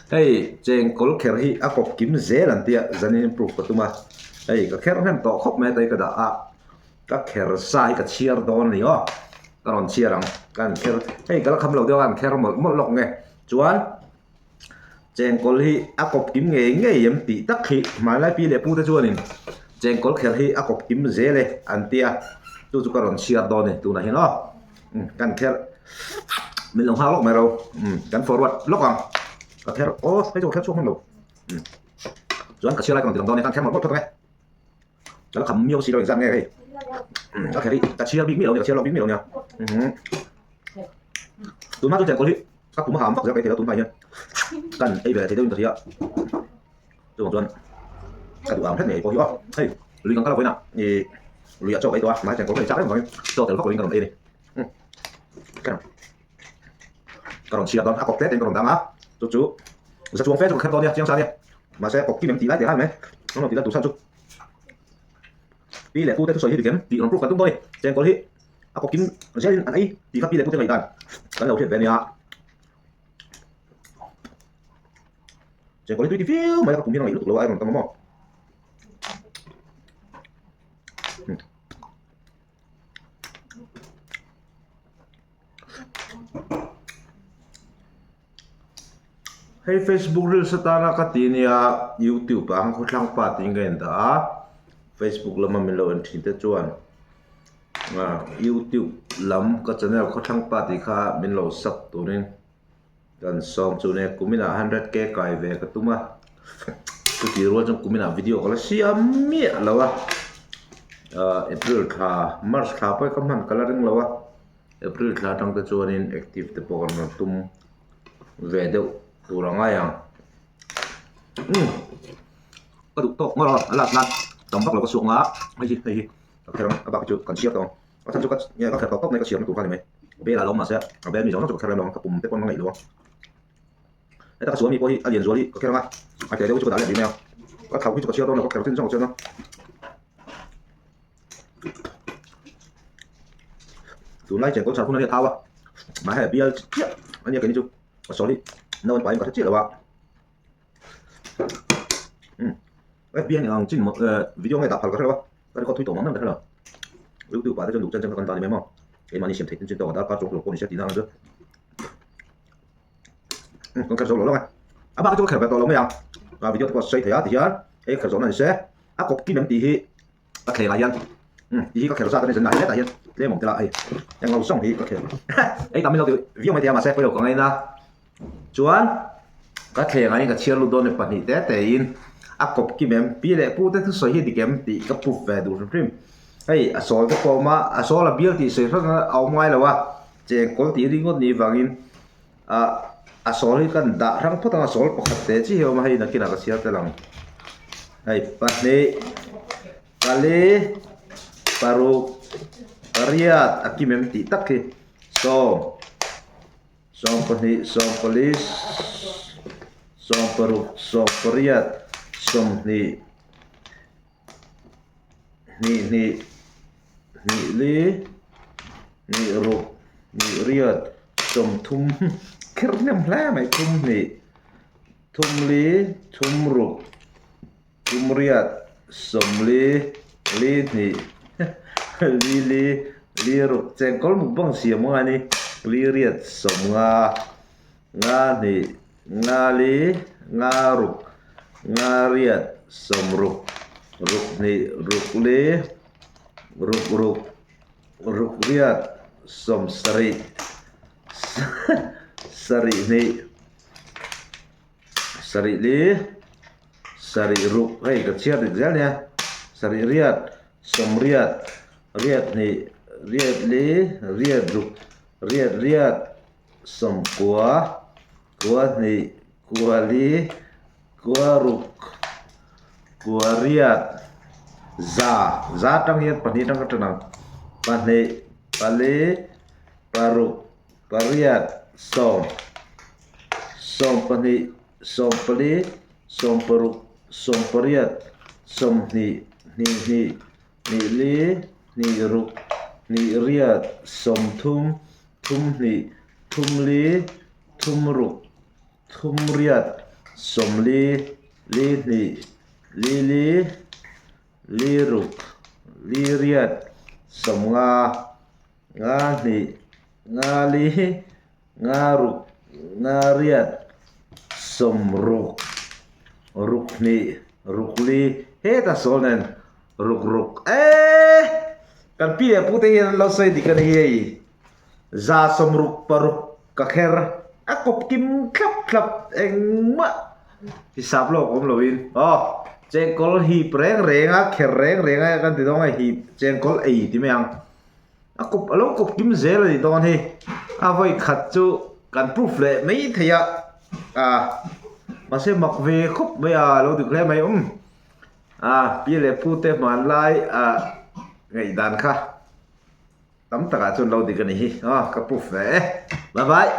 Hei chengkawl kher hi a kawp kim zel an tia zanin improve ka tum a, hei ka kher hnem tawh khawp mai a tei ka dah a, ka kher sa hi ka chhiar dawn a ni aw, ka rawn chhiar ang ka han kher hei ka la kham lo deuh a ka han kher mawlh mawlh lawk nge chuan chengkawl hi a kawp kim ngei ngei em tih tak hi hmanlai pi leh pu te chuanin chengkawl kher hi a kawp kim zel e an tia chu chu ka rawn chhiar dawn a ni tunah hian aw. Kan kher min lo nghak lawk mai ro kan forward lawk ang ka kher aw hei chu ka kher chhuak hman lo chuan ka chhiar lai ka rawn ti lang dawn nia kan kher mawlh mawlh phawt ang e ka la kham miau si lo engzat nge hei ka kher hi ka chhiar bik miah lo nia ka chhiar lawk bik miah lo nia tunhma chu chengkawl hi ka pum a ham vak zel ka ei thei lo tunhma hian kan ei ve thei deuhin ka hria chuvang chuan ka duh ang hret ngei pawh hi aw hei lui kan kal a vawiinah ih luiah chaw ka ei tawh a mahse chengkawl ka ei chak reng vangin chaw tel vak lovin ka rawn ei a ni ka rawn chhiar dawn a kawp tle tein ka rawn dang a chu chu za chuang fe chu ka kher dawn nia chiang sa nia mahse kawp kim em tih lai teh lai mai an rawn tih lai tur chhan chu pi leh pu te thusawi hi dik em tih rawn proof kan tum dawn a ni chengkawl hi a kawp kim zelin an ei tih kha pi leh pu te ngaihdan kan lo hriat ve a nia. Chengkawl hi tui ti viau mai a ka pum hian a ngaih lutuk lo a rawn tam a maw. Hei Facebook reels atana ka ti nia YouTube ah khawthlang pa tiin ka en dah a Facebook lama min lo en thin te chuan YouTube lam ka channel khawthlang pa tih kha min lo sub turin. Kan sawm chu nia kuminah 100k kai ve ka tum a, chutih rual chuan kuminah video ka la siam miah lo a, ahh April thla March thla pawh hi ka hman ka la ring lo a, April thla atang te chuanin active te pawh kan rawn tum ve deuh tur a ngai ang umm ka duh tawk ngawr a a last nan tam vak lo ka suak nga hei hi hei hi ka kher ang a bak hi chu kan chhiar tawh ang. A chhan chu ka nge ka kher tawp tawp mai ka siamna tur kha a ni mai. Bel a lo awm mahse a bel mi zawng zawng chu ka kher lem lo ang ka pum te pawn ka ngaih lo a. Heta ka sual mi pawh hi a lian zual hi ka kher ang a, a teh deuh hi chu ka dah leh rih mai a. Ka thau hi chu ka chhiar dawn lo ka kher chin zawng ka chhiar dawn. Tunlai chengkawl chhar hun a nia thau a, mahse bial chiah a nia keini chu a sawl hi no an pahin ka hre chiah lo a. Umm FB a ni ang chin video nge dah phal ka hre lo a. Ka record thui tawh mang mang ka hre lo. YouTube ah te chuan duh chen chen kha kan dah a ni mai maw. Keimahni siam theih chin tawk a darkar chuang tur pawh ni se tihna ang chu. Umm kan kher zo lo lo ang e. A bak hi chu ka kher ve tawh lo mai ang. A video te pawh a sawi thei a tihian hei kher zawhna ni se a kawp kim em tih hi ka thleng ah hian umm tih hi ka kher zat a ni zen ah hetah hian tlem awm tel a hei englo zawng hi ka kher hei tam in lo ti viau mai thei a mahse pawilo ka ngaina. Chuan ka thleng ah hian ka chhiar lut dawn e pahnih te te in a kawp kim em pi leh pu te thusawi hi dik em tih ka proof ve duh hrim hrim. Hei a sawl te pawh a awm a, a sawl a bial tih sawi hran a awm ngai lo a, chengkawl tih ringawt nih vangin ah a sawl hi kan dah hrang phawt ang a sawl pakhat te chi hi a awm a hei nakinah ka chhiar tel ang. Hei pahnih pali paruk pariat a kim em tih tak hi sawm. 12, 14, 16, 20, hnih hnih, hnih li, hnih ruk, hnih riat, 30 kher hnem hle mai thum hnih, thum li, thum ruk, thum riat, 40, li hnih, li li, li ruk chengkawl mukbang siam ang a ni, li riat 50, nga hnih, nga li, nga ruk, nga riat, 60, ruk hnih, ruk li, ruk ruk, ruk riat, 70, sarih hnih. Sarih li, sarih ruk, hei ka chhiar dik zel nia, sarih riat, sawmriat, riat hnih, riat li, riat ruk, riat riat, sawmkua, kua hnih, kua li, kua ruk, kua riat, za, za atang hian pahnih atang ka tan ang, pahnih, pali, paruk, pariat, sawm, 12, 14, 16, 18, 20, hnih hnih, hnih li, hnih ruk, hnih riat, 30, thum hnih, thum li, thum ruk, thum riat. Sawmli, li hnih, li li, li ruk, li riat, sawmnga, nga hnih, nga li, nga ruk, nga riat, sawmruk, ruk hnih, ruk li, heta sawl nen ruk ruk eee kan pi leh pu te hian an lo sawi dik a ni hei za 66 ka kher a kawp kim thlap thlap engmah hisap lawk awm loin aw chengkawl hip reng reng a kher reng reng a kan ti dawn a hip chengkawl ei ti mai ang a kawp a lo kawp kim zel a ni dawn hi a vawi khat chu kan proof leh mai thei a ah mahse mak ve khawp mai a lo dik hle mai um a pi leh pu te hmanlai ah ngaihdan kha. Tam takah chuan lo dik a ni hi. Aw ka proof ve e. Bye bye.